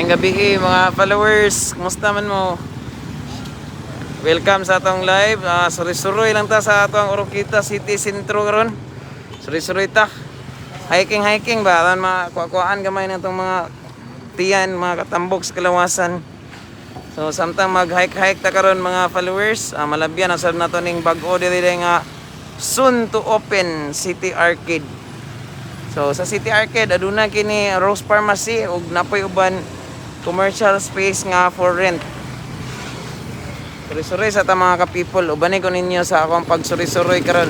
Maayong gabii, mga followers, kumusta man mo? Welcome sa atong live. Suri-suroy lang ta sa atong Oroquieta City Sentro karon. Suri-suroy ta. Hiking hiking ba aron makuha-kuhaan gamay na itong mga tiyan, mga katambok sa kalawasan. So samtang mag-hike-hike ta karon, mga followers, malabyan ang sad nato ning bag-o diri nga soon to open City Arcade. So sa City Arcade aduna kini Rose Pharmacy ug napoy uban commercial space nga for rent. Suri-suri sa ta, mga ka-people, ubani ko ninyo sa akong pagsuri-suroy karon.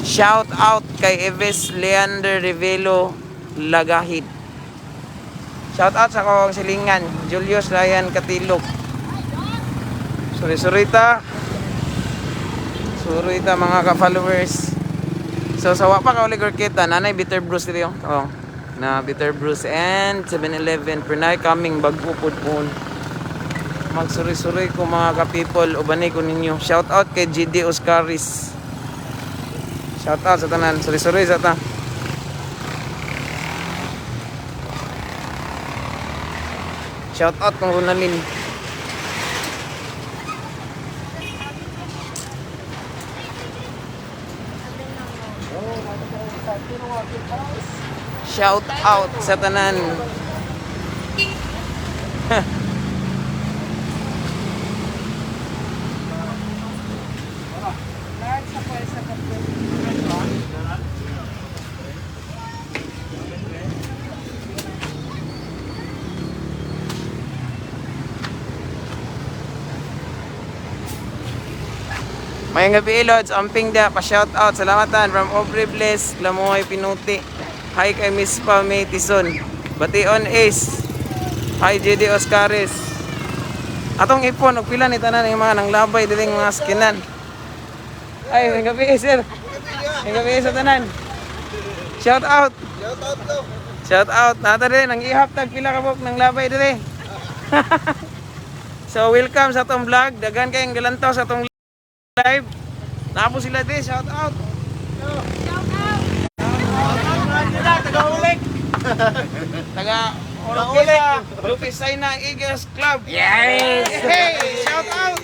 Shout out kay Eves Leander Revelo Lagahid. Shout out sa akong silingan, Julius Ryan Katilok. Suri-suri ta. Suri ta, mga ka-followers. So sa wa pa ka Oroquieta, nanay Bitter Brews dito. Oh. Na Bitter Brews and 7-Eleven per na coming bag-o pud po. Magsuri-suri ko, mga ka-people, ubani ko ninyo. Shout out kay GD Oscaris. Shout out sa tanan, suri-suri sa ta. Shout out kong Ronalyn. Shout out sa tanan. Maayong gabii, Lods, amping da, pa shout out. Salamatan from Aubrey Bless, Lamoy Pinuti. Hi kay Miss Pame Tison. Bation Ace. Hi JD Oscares. Atong ipon og pila ni tanan yung mga nanglabay diri mga skinan. Ay, maayong gabii, sir. Maayong gabii sa tanan. Shout out. Shout out to. Shout out. Nata din ang ihap tag pila ka buok nang labay diri. So welcome sa atong vlog. Daghan kayong galantaw sa atong live. Naa po sila di, shout out. Shout out. Taga Ulik. Taga Oroquieta, Lupis Eagles Club. Yes! Hey, shout out.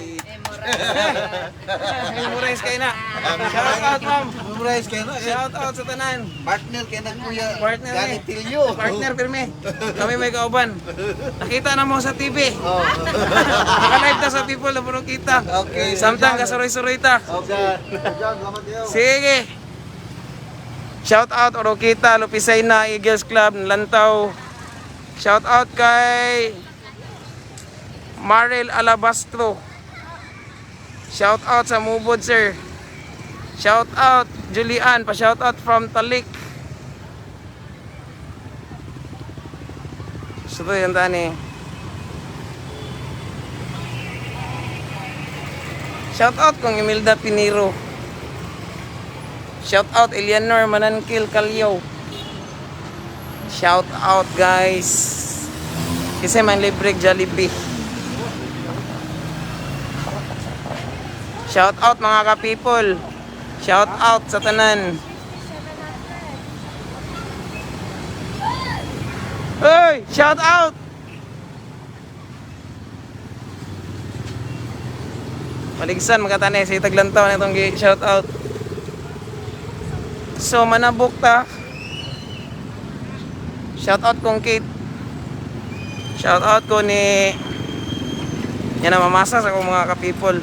Memorize kayo na. Shout out, ma'am. Memorize kayo na. Shout out sa tanan. Partner kayo na, Kuya. Partner eh. Gani Tilio. Partner pirmi. Kami may kauban. Nakita na mo sa TV. Oh. Naka-live ta sa People of Oroquieta. Okay. Samtang kasuroy-suroy ta. Okay. Salamat kayo. Sige. Shout out Oroquieta, Lupicena, Eagles Club, Lantaw. Shout out kay Marel Alabastro. Shout out sa Mubod, sir. Shout out Julian, pa shout out from Talik. So yan tani. Shout out kong Imelda Piniro. Shout out Eleanor Manankil Kalyo. Shout out, guys. Kasi man libre Jollibee. Shout out, mga ka-people. Shout out sa tanan. Hey, shout out. Maligsan mga tani sa itaglantaw na itong shout out. So manabok ta. Shout out kong Kate. Shout out ko ni yan na mamasa sa akong mga ka-people.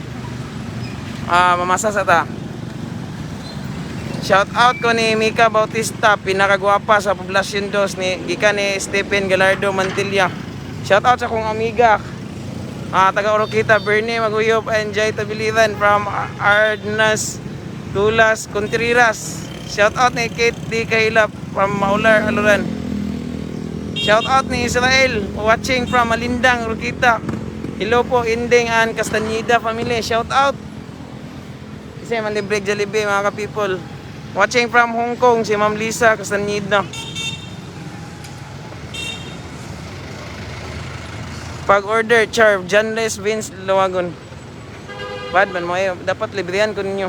Mamasa sa ta. Shout out ko ni Mika Bautista, pinakagwapa sa Poblacion 2 ni gikan ni Stephen Gallardo Mantilla. Shout out sa akong amiga. Taga Oroquieta, Bernie Maguyop and Jai Tabiliran from Arnas Tulas Contreras. Shout out ni Kate D. Kahilap from Maular, Aluran. Shout out ni Israel watching from Malindang, Oroquieta. Hello po, Inding and Castañeda family. Shout out. Kasi man libre Jollibee, mga ka-people. Watching from Hong Kong si Ma'am Lisa Castañeda. Pag-order, Char, John Les Vince Lawagon. Bad man mo eh. Dapat librehan ko ninyo.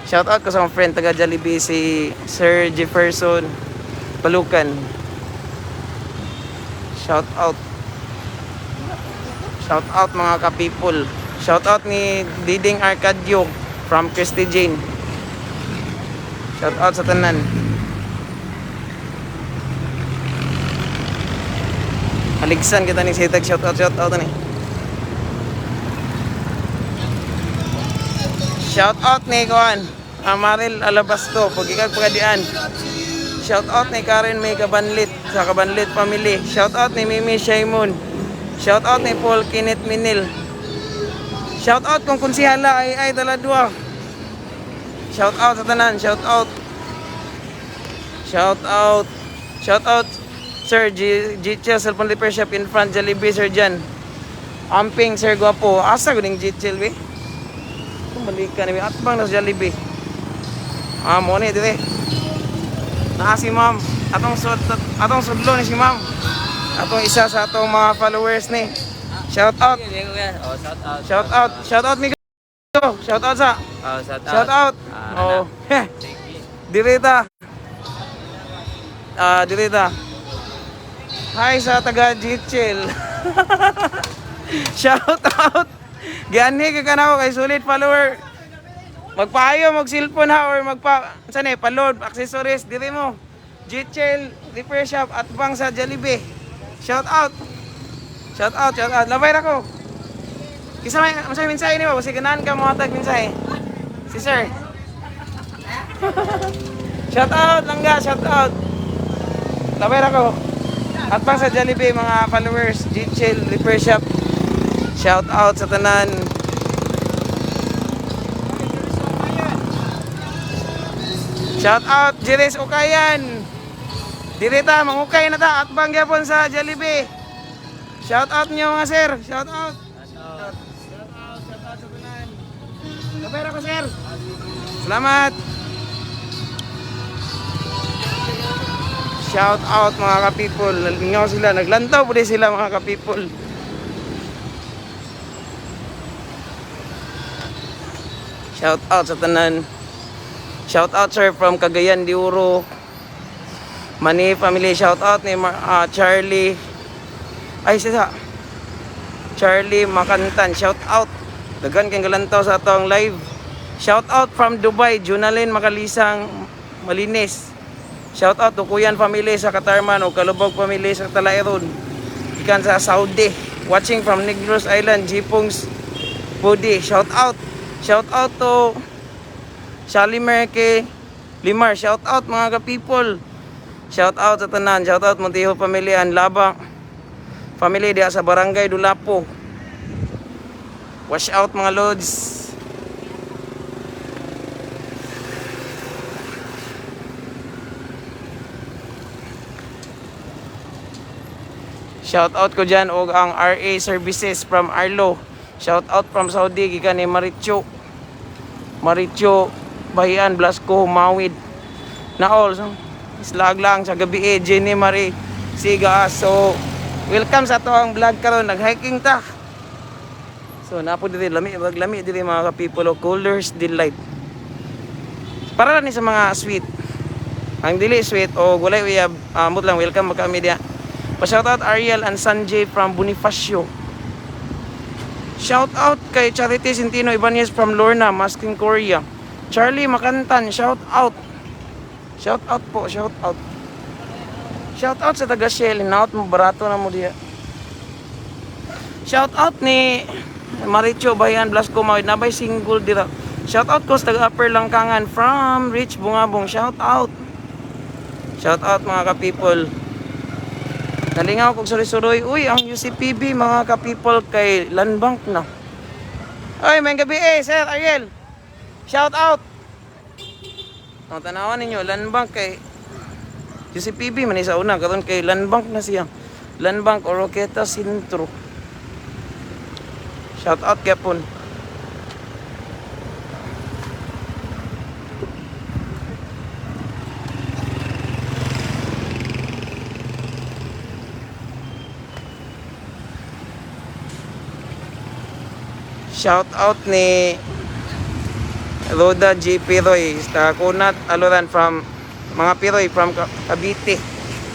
Shout out ko sa akong friend taga Jollibee si Sir Jefferson Palukan. Shout out. Shout out, mga ka-people. Shout out ni Diding Arcadio from Christy Jane. Shout out sa tanan. Aligsan kita ni Sitag, shout out, shout out ni. Shout out ni Kuan. Amaril Alabasto, pagikag pagadian. Shout out ni Karen May Kabanlit sa Kabanlit family. Shout out ni Mimi Shaimon. Shout out ni Paul Kenneth Minil. Shout out kung konsihala ay ay dala dua. Shout out sa tanan, shout out. Shout out. Shout out, Sir G G Cellphone Repair Shop in front Jollibee, Sir Jan. Amping, Sir Guapo. Asa ko ning G be? Kung balik ka ni atbang na sa Jollibee. Ah, mo ni dire. Naa si ma'am. Atong sudlo ni si ma'am. Atong isa sa atong mga followers ni. Shout out. Oh, shout out. Shout out. Shout out, Migo. Shout out sa. Oh, shout out. Shout out. Ah, Oh. anak. Sige. Dire ta. Ah, dire ta. Hi sa taga Gitchell. Shout out. Gianhi ka kanako kay sulit follower. Magpaayo mag cellphone ha or magpa saan eh pa-load accessories dire mo. Gitchell Repair Shop at bang sa Jollibee. Shout out. Shout out, shout out. Labay ra ko. Kisa may masay mensahe ni ba? Kasi ganahan ka mo hatag mensahe. Si sir. Shout out langga, shout out. Labay ra ko. At bang sa Jollibee, mga followers, Gitchell Repair Shop. Shout out sa tanan. Shout out Jerez Ukayan. Dire ta, mangukay na ta at bang gyapon sa Jollibee. Shout out niyo, mga sir. Shout out. Shout out, shout out sa tanan. Kapera ko, sir. Salamat. Shout out, mga ka-people. Nalingaw sila, naglantaw po din sila, mga ka-people. Shout out sa tanan. Shout out, sir, from Cagayan de Oro. Mani family, shout out ni Charlie. Ay, sisa. Charlie Makantan, shout out. Dagan kang galantaw sa atong live. Shout out from Dubai, Junalyn Makalisang Malinis. Shout out to Kuyan family sa Katarman o Kalubog family sa Talairon. Ikan sa Saudi. Watching from Negros Island, Jipong's Budi. Shout out. Shout out to Shalimer K. Limar. Shout out, mga ka-people. Shout out sa tanan. Shout out Montijo family and Laba family diha sa Barangay Dulapo. Wash out, mga lods. Shout out ko dyan og ang RA Services from Arlo. Shout out from Saudi gikan ni Maricho. Maricho Bahian Blasco Mawid. Naol so, slag lang sa gabi eh, Jenny Marie Siga. So welcome sa ato ang vlog karon, nag-hiking ta. So napo diri lami, wag lami diri, mga ka-people, o Coolers Delight. Para lang ni sa mga sweet. Ang dili sweet o gulay uyab, amot lang, welcome magka media. Pa-shout out Ariel and Sanjay from Bonifacio. Shout out kay Charity Centino Ibanez from Lorna, Masking Korea. Charlie Makantan, shout out. Shout out po, shout out. Shout out sa taga Shell, hinaot mo barato na mo diya. Shout out ni Maricho Bayan Blasco Mawid, nabay single dira. Shout out ko sa taga Upper Langkangan from Rich Bungabong. Shout out. Shout out, mga ka-people. Nalingaw kog suroy-suroy. Uy, ang UCPB, mga ka-people, kay Landbank na. Uy, may gabi eh, Sir Ariel. Shout out. Ang tanawan ninyo, Landbank kay UCPB man ni sa una, karon kay Landbank na siya. Landbank Oroqueta Sintro. Shout out gyapon. Shout out ni Roda G. Piroy sa Kunat Aluran from mga Piroy from Cavite.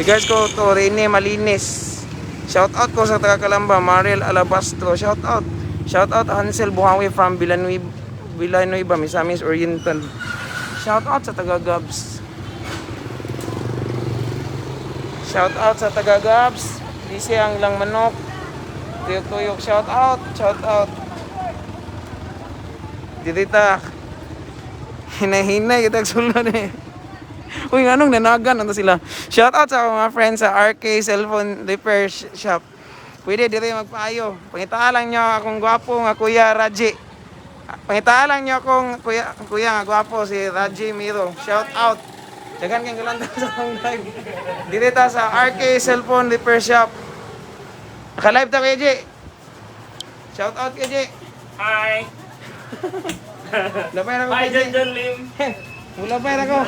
Regards ko to Rene Malinis. Shout out ko sa taga Kalamba, Mariel Alabastro. Shout out. Shout out Hansel Buhawi from Villanueva, Villanueva, Misamis Oriental. Shout out sa taga Gabs. Shout out sa taga Gabs. Disi ang ilang manok. Tuyok-tuyok. Shout out. Shout out. Dirita. Hinahinay kita sulod eh. Uy, anong nanagan ano sila. Shout out sa akong mga friends sa RK Cellphone Repair Shop. Pwede dire magpaayo. Pangitaan lang niyo akong gwapo nga Kuya Raji. Pangitaan lang niyo akong kuya kuya nga gwapo si Raji Miro. Shout out. Dagan kang galanta sa akong live. Dire ta sa RK Cellphone Repair Shop. Naka-live ta, Kuya G. Shout out, Kuya G. Hi! Lapay na ko, Hi, Kuya G. John John Lim! Wala pa ako.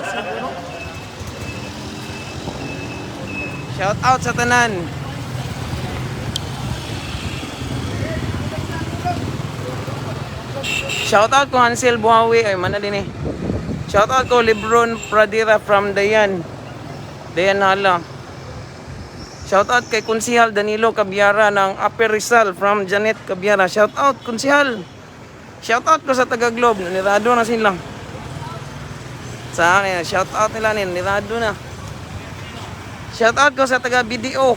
Shout out sa tanan. Shout out ko Hansel Buhawi ay mana din eh. Shout out ko Lebron Pradera from Dayan. Dayan Hala. Shout out kay Kunsihal Danilo Cabiara ng Upper Rizal from Janet Cabiara. Shout out Kunsihal. Shout out ko sa taga Globe. Nirado na sila. Sa akin, shout out nila ni nirado na. Shout out ko sa taga BDO.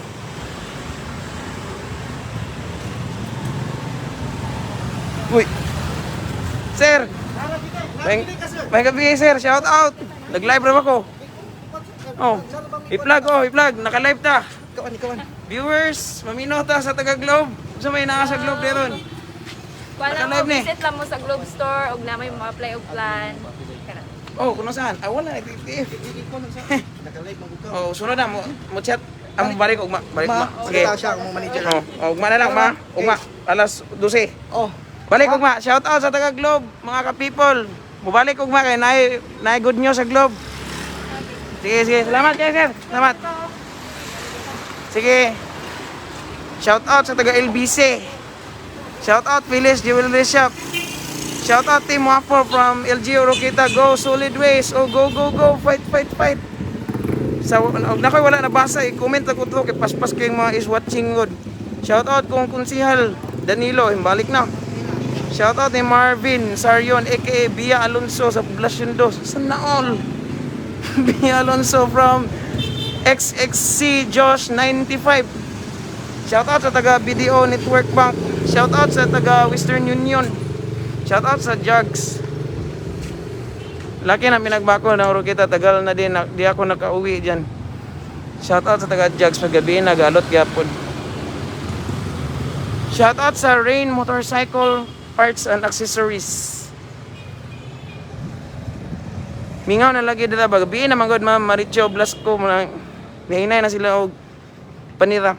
Uy. Sir. May, may gabi, sir. Shout out. Nag-live ra ba ko? Oh. I-plug oh, i-plug. Naka-live ta. Ikawan, ikawan. Viewers, mamino ta sa taga Globe. Sa may naa sa Globe meron. Wala Naka-live mo, ni. visit lang mo sa Globe Store ug na may ma-apply og plan. Kana. Oh, kuno saan? Ah, wala nag-TF. Naka-live mabuka. Oh, sunod na mo mo chat. Amo balik ugma, balik Ma, ugma. Sige. sige. Siya ang manager. Oh, oh, ugma na lang ma. Ugma alas 12. Oh, Balik ugma. Shout out sa taga Globe, mga ka-people. Mubalik ugma kay naay naay good news sa Globe. Sige, sige. Salamat kayo, sir. Salamat. Sige. Shout out sa taga LBC. Shout out Phyllis Jewelry Shop. Shout out Team Wapo from LG Oroquita. Go Solid Waste. Oh, go, go, go. Fight, fight, fight. Sa og nakoy wala nabasa, i-comment ako to kay paspas kay mga is watching good. Shout out kong konsihal Danilo, balik na. Shout out ni Marvin Sarion aka Bia Alonso sa Poblacion 2. Sana all. Bia Alonso from XXC Josh 95. Shout out sa taga BDO Network Bank. Shout out sa taga Western Union. Shout out sa Jugs. Laki na pinagbako na kita tagal na din di ako nakauwi diyan. Shout out sa taga Jugs paggabi nagalot gyapon. Shout out sa Rain Motorcycle Parts and Accessories. Mingaw na lagi dira ba gabi na man gud ma'am Maricho Blasco mga nihinay na sila og panira.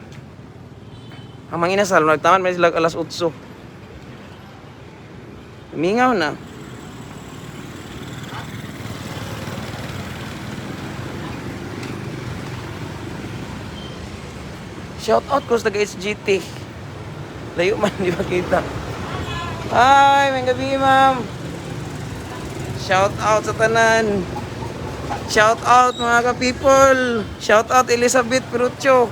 Ang mga inasal nagtaman man sila alas 8. Mingaw na. Shout out ko sa taga HGT. Layo man, di ba kita? Hi, may gabi, ma'am. Shout out sa tanan. Shout out mga ka-people. Shout out Elizabeth Perucho.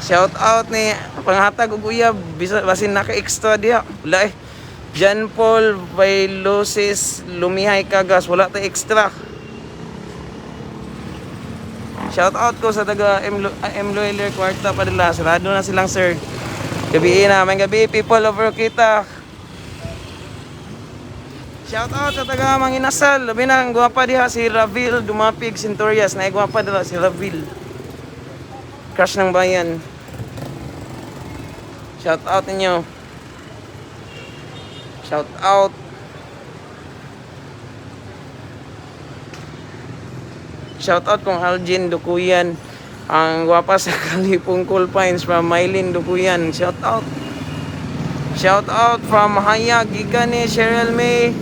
Shout out ni panghatag og uyab basin naka-extra diha. Wala eh. John Paul Bailosis Lumihay Kagas wala ta extra. Shout out ko sa taga M. M. Loeller Kwarta padala. Sarado na silang sir. Gabi na, may gabi people over kita. Shout out sa taga Manginasal. Labi na ang gwapa diha si Ravil Dumapig Centurias. Na gwapa diha si Ravil. Crush ng bayan. Shout out ninyo. Shout out. Shout out kong Algin Dukuyan. Ang gwapa sa Kalipong Cool Pines from Mylene Dukuyan. Shout out. Shout out from Haya Gigane, Cheryl May,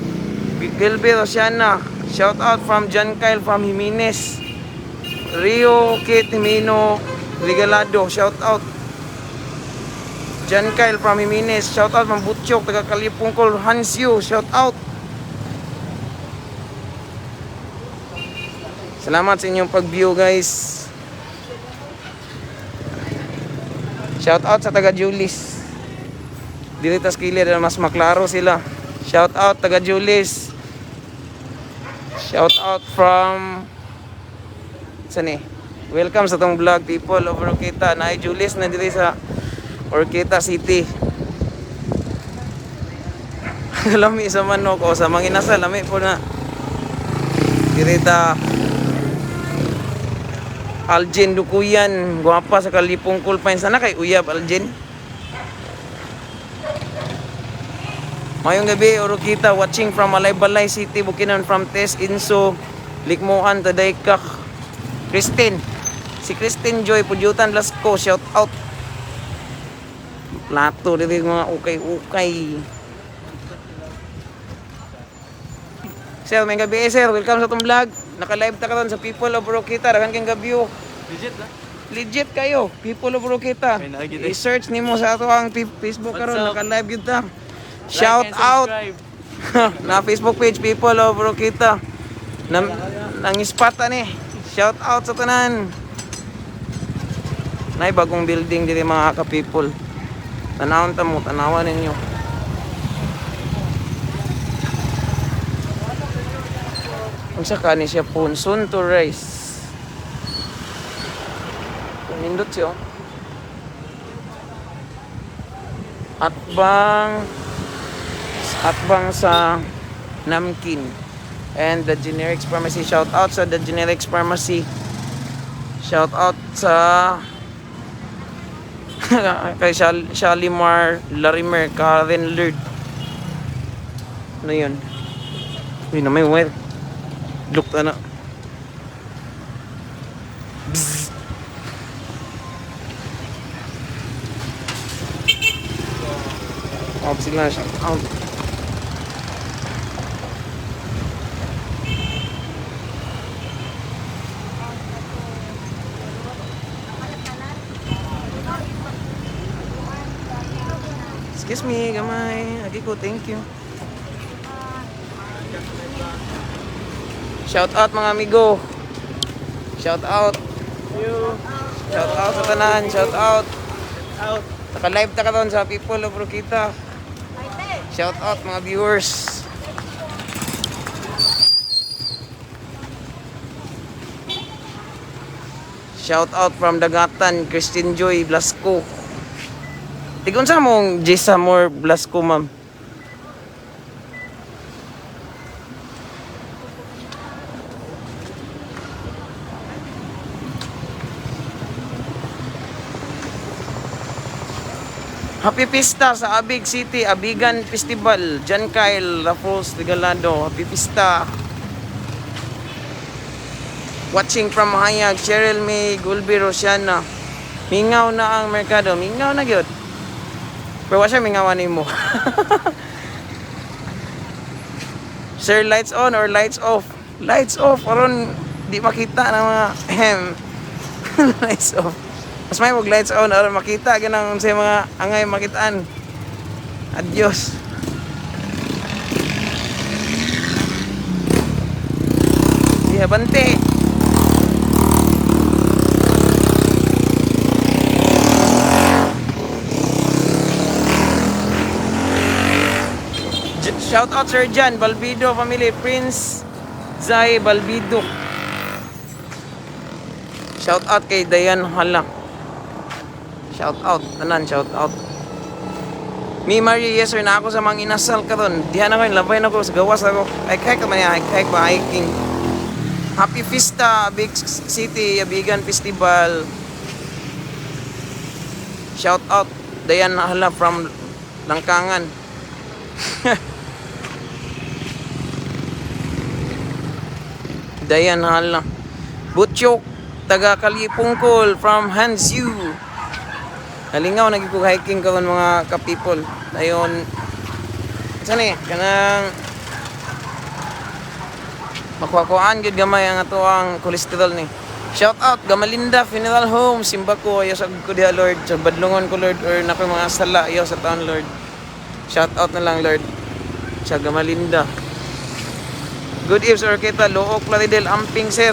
Gilbert Oceana. Shout out from John Kyle from Jimenez. Rio Kate Jimeno Regalado. Shout out. John Kyle from Jimenez. Shout out from Butchok, taga Kalipong Col. Hans Yu. Shout out. Salamat sa inyong pag-view, guys. Shout out sa taga Julis. Dili tas kilid mas maklaro sila. Shout out taga Julis. Shout out from saan eh? Welcome sa tong vlog, people of Oroquieta. Naay Julis na diri sa Oroquieta City. Lami sa manok o sa manginasa, lami po na. Diri ta Aljen Dukuyan, gwapa sa Kalipong Kulpain. Sana kay uyab Aljen. Mayong gabi, Oroquita, watching from Malaybalay City, Bukidnon, from Tess Inso, Likmuan, Tadaykak, Christine. Si Christine Joy, Pudyutan Blasco, shout out. Plato, dito yung mga ukay-ukay. Sir, may gabi eh, sir. Welcome sa itong vlog. Naka-live ta karon sa People of Oroquita. Daghan kang gabi oh. Legit na. Legit kayo, People of Oroquita. May naagid eh. I-search nimo sa ato ang Facebook What's karon, up? naka-live gyud ta. Shout Like and out subscribe. na Facebook page People of Oroquita. Na nang ispata ni. Shout out sa tanan. Nay bagong building diri mga ka-people. Tanawon ta mo, tanawan ninyo. Unsa ka ni siya phone soon to rise. Nindot siya. Oh. Atbang atbang sa Namkin and the Generics Pharmacy. Shout out sa the Generics Pharmacy. Shout out sa kay Shalimar Larimer Karen Lurd. Ano yun? Uy, na may wire. Look na. Bzzz. Oh, sila siya. Oh. Excuse me, gamay. Agi ko, thank you. Shout out mga amigo. Shout out. Shout out sa tanan, shout out. Out. Naka-live ta karon sa People of Rukita. Shout out mga viewers. Shout out from Dagatan, Christine Joy Blasco. Tigon sa mong Jessa Moore Blasco, ma'am. Happy Pista sa Abig City, Abigan Festival. Jan Kyle Raffles Regalado. Happy Pista. Watching from Hayag, Cheryl May Gulbi Rosiana. Mingaw na ang merkado. Mingaw na gyud. Pero wa siya mingawan nimo. Sir, lights on or lights off? Lights off aron di makita ng mga ahem. Lights off. Mas may wag lights on aron makita ganang sa mga angay makitaan. Adios. Di abante. Shout out Sir Jan Balbido family, Prince Zai Balbido. Shout out kay Dayan Hala. Shout out tanan, shout out. Mi Marie, yes sir, na ako sa mga inasal karon. Diha na ko, labay na ko sa gawas ako. Hike hike man niya, hike hike ba hiking. Happy Fiesta, Big City, Abigan Festival. Shout out Dayan Hala from Langkangan. Dayan Hala. Butchok, taga Kalipungkol from Hansu. Nalingaw nagi ko hiking karon mga ka-people. Dayon saan eh kanang makuha-kuhaan gyud gamay ang ato ang cholesterol ni. Shout out Gamalinda Funeral Home, Simbako ayo sa ko diha Lord, sa badlongon ko Lord or nako mga sala ayo sa taon Lord. Shout out na lang Lord sa Gamalinda. Good evening, Sir Orqueta. Look, Claridel. Amping, sir.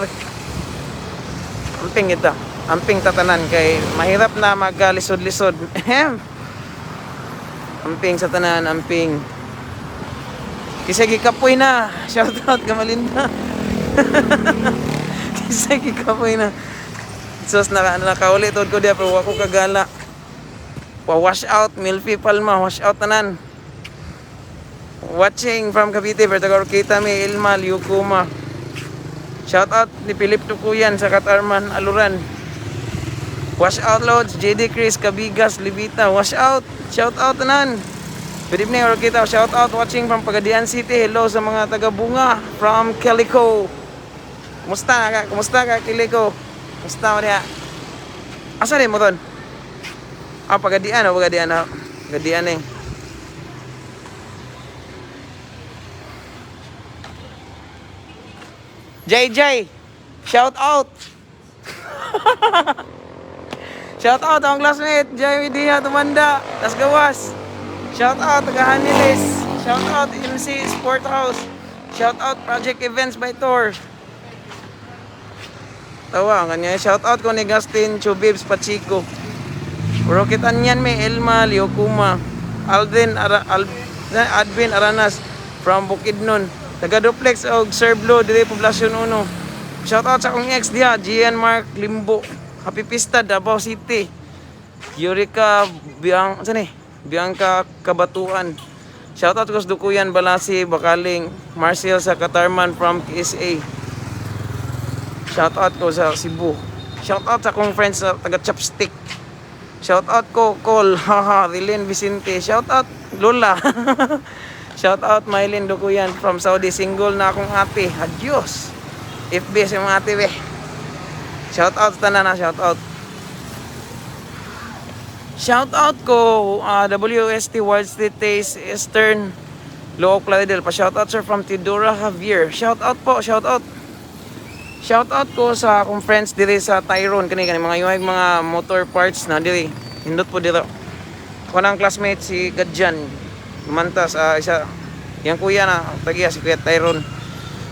Amping kita. Amping tatanan kay mahirap na maglisod-lisod. Ehem. Amping sa tanan, amping. Kisa gikapoy na. Shout out Gamalinda. Kisa gikapoy na. Sus, nakauli tuod ko diya pero wa ko kagala. Wa wash out Milfi Palma, wash out tanan. Watching from Cavite, pero taga Orquita mi Ilma Liukuma. Shout out ni Philip Tukuyan sa Katarman, Aluran. Wash out Lods, JD Chris, Cabigas, Libita. Wash out. Shout out tanan. Good evening, Orquita. Shout out watching from Pagadian City. Hello sa mga taga-bunga from Calico. Kumusta ka? Kumusta ka, Calico? Kumusta mo diha? Asa rin mo ton? Ah, Pagadian o Pagadian ah. Pagadian eh. JJ, shout out. Shout out akong classmate, Jamie Dia Tumanda, Tas Gawas. Shout out taga Hanilis. Shout out MC Sport House. Shout out Project Events by Tor. Tawa ang kanya. Shout out ko ni Gustin Chubibs Pachico. Rocket Anyan may Elma Liokuma. Alvin Ara, Al, Advin Aranas from Bukidnon. Taga Duplex og Sir Blue dire Poblacion 1. Shout out sa akong ex diha, Gian Mark Limbo. Happy Pista Davao City. Eureka Biang saan eh? Bianca Kabatuan. Shout out ko sa Dukuyan Balasi Bakaling Marcel sa Katarman from KSA. Shout out ko sa Cebu. Shout out sa akong friends sa taga Chopstick. Shout out ko Col, haha, Rilyn Vicente. Shout out Lola. Shout out Mylene Dukuyan from Saudi. Single na akong ate. Adios. FB sa mga ate be. Shout out sa tanan na, shout out. Shout out ko WST Wild Street Taste Eastern Looc Plaridel. Pa shout out sir from Tidora Javier. Shout out po, shout out. Shout out ko sa akong friends diri sa Tyrone kani kani mga yuhay mga motor parts na diri. Hindot po diri. Ako ng classmate si Gadjan. Lumanta sa isa yang kuya na tagiya si Kuya Tyrone.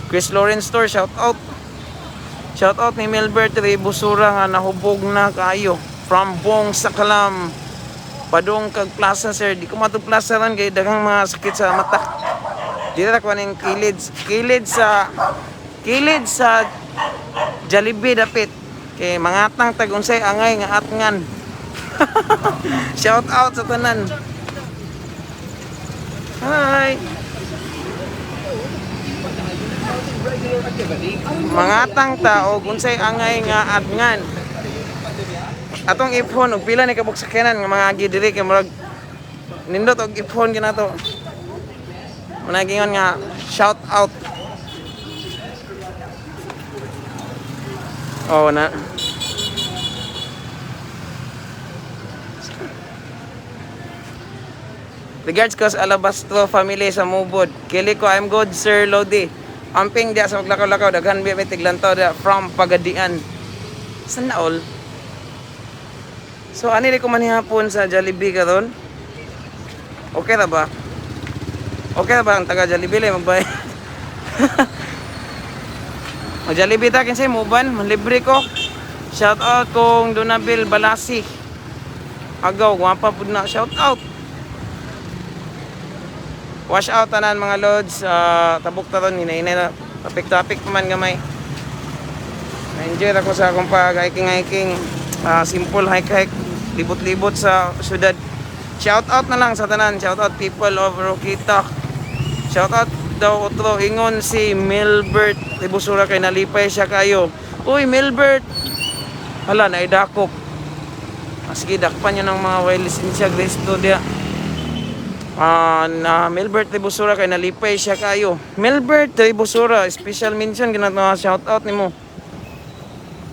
Chris Lawrence Store shout out. Shout out ni Milbert Rebusura nga nahubog na kaayo from Bong Sakalam. Padung kag plaza sir, di ko matug plaza ron kay daghang mga sakit sa mata. Dili ra ko ning kilid, kilid sa Jollibee dapit. Kay mangatang tag unsay angay nga atngan. Shout out sa tanan. Hi. Mangatang ta og unsay angay nga atngan. Atong iphone og pila ni kabuk sakyanan nga mga agi diri kay murag nindot og iphone kinato. Managingon nga shout out. Oh na. Regards ko sa Alabastro family sa Mubod. Kili ko, I'm good, Sir Lodi. Amping diya sa maglakaw-lakaw, daghan biya may tiglantaw diya from Pagadian. Sana all? So, ani ko manihapon sa Jollibee karon? Okay ra ba? Okay ra ba ang taga Jollibee lay magbay? Mag Jollibee ta kinsay muban, manlibre ko. Shout out kong Donabil Balasi. Agaw, gwapa pud na. Shout out. Wash out tanan mga lods, tabok taron hinay-hinay na tapik-tapik pa man gamay. Na-enjoy ako sa akong pag hiking-hiking, simple hike-hike, libot-libot sa syudad. Shout out na lang sa tanan, shout out people of Rokita. Shout out daw otro ingon si Milbert Ribusura kay nalipay siya kayo. Uy Milbert. Hala naidakop. Sige, dakpan niyo ng mga way lisensya Kristo diya. Na Milbert Tribusura kay nalipay siya kayo. Milbert Tribusura, special mention ginagawa shout out nimo.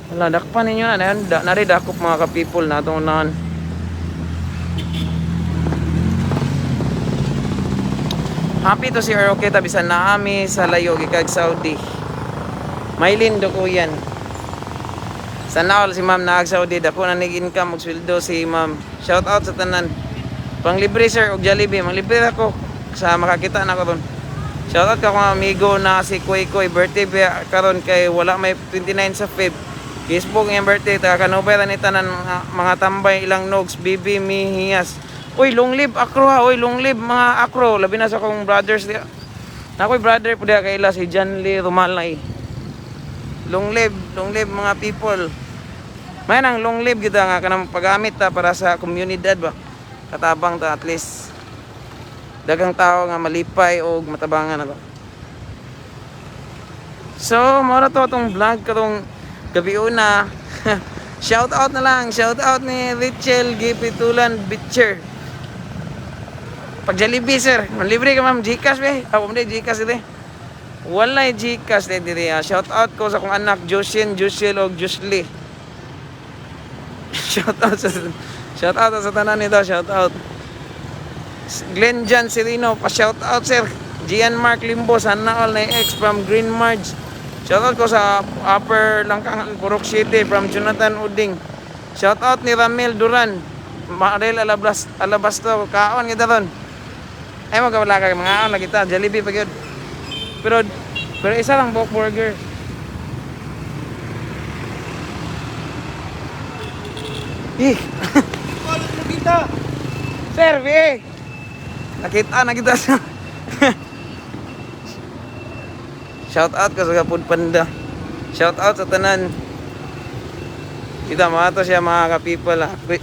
Wala dakpan ninyo na na da, nari dakop mga ka-people na atong unahan. Happy to see her okay bisan naami sa layo gikag Saudi. Maylin Dukuyan. Sana all si ma'am naag Saudi dako na nig income og sweldo si ma'am. Shout out sa tanan. Panglibre sir og Jollibee, manglibre ako sa makakita na ko ron. Shout out ka akong amigo na si Koy Koy birthday ba karon kay wala may 29 sa Feb. Facebook ngayong birthday, taga Kanubay ni tanan mga tambay ilang nogs, Bibi Mihiyas. Uy, long live Akro ha, uy, long live mga Akro. Labi na sa akong brothers diya. Nakoy brother po diya kaila si John Lee Rumalay. Long live mga people. May nang long live kita nga kanang paggamit ta para sa komunidad ba. Katabang ta at least daghang tao nga malipay og matabangan na to. So, mao ra to atong vlog karong gabi una. Shout out na lang, shout out ni Richel Gipitulan Bitcher. Pag Jollibee sir, libre ka ma'am GCash be. Ako mo GCash ite. Walay GCash de diri. Ah. Shout out ko sa akong anak Joshin, Josiel og Josli. Shout out sa tanan nito, shout out. Glenn Jan Serino, pa shout out sir. Gian Mark Limbo, sana all na ex from Green Marge. Shout out ko sa Upper Langkangan, Purok City from Jonathan Uding. Shout out ni Ramil Duran. Marel Alabas Alabasto, kaon kita ron. Ay magawala ka mga aon lagi ta, Jollibee pa gyud. Pero pero isa lang bulk burger. Eh. Sir, eh. Nakita na kita sa. Shout out ko sa Food Panda. Shout out sa tanan. Kita mga to siya mga ka-people ha. Uy.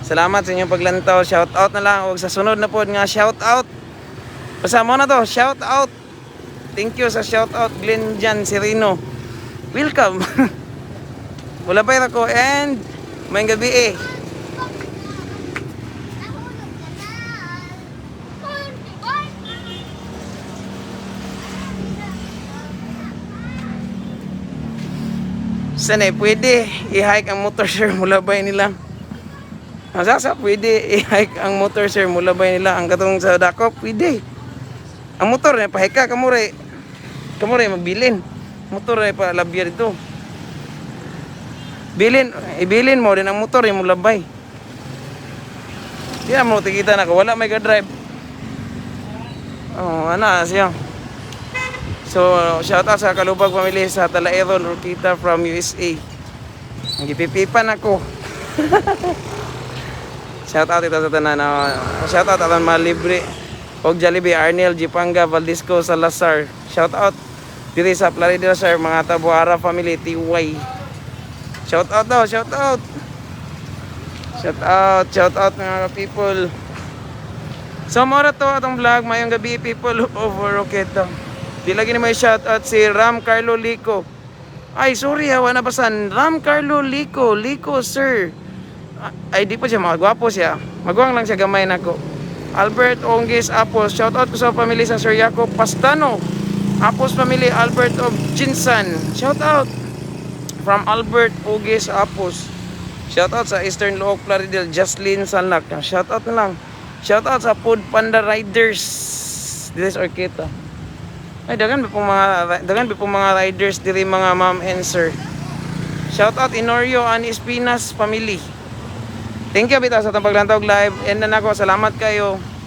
Salamat sa inyong paglantaw. Shout out na lang. Huwag sa sunod na po nga shout out. Basta mo na to. Shout out. Thank you sa shout out Glenn Jan Serino. Welcome. Wala pa ako and may gabi eh. Sana eh, pwede i-hike ang motor sir mula bay nila. Asa sa pwede i-hike ang motor sir mula bay nila ang katong sa dako pwede. Ang motor eh pahika kamo re. Kamo re mabilin. Motor eh pa labya dito. Bilin, ibilin mo din ang motor eh mula bay. Di na mo tikita na ko wala may ga-drive. Oh, ana siya. So, shout out sa Kalubag family sa Talaeron, Rukita from USA. Ang gipipipan ako. Shout out ito sa tanan. Shout out aton mga libre. Og Jollibee, Arnel, Jipanga, Valdisco, Salazar. Shout out diri sa Florida sir, mga Tabuara family, TY. Shout out daw, shout out. Shout out, shout out mga people. So mora to atong vlog mayong gabi people of Roqueta. Di lagi ni may shout out si Ram Carlo Lico. Ay sorry ha, wala basan. Ram Carlo Lico, Lico sir. Ay di pa siya magwapo siya. Magwang lang siya gamay nako. Albert Ongis Apos, shout out ko sa family sa Sir Jacob Pastano. Apos family Albert of Jinsan. Shout out from Albert Ugis Apos. Shout out sa Eastern Luok, Plaridel, Jocelyn Sanlac. Shout out na lang. Shout out sa Food Panda Riders. This is Orqueta. Ay, daghan ba pong mga riders diri mga ma'am and sir. Shout out Inorio and Espinas family. Thank you bitaw sa atong paglantaw live. And na nako, salamat kayo.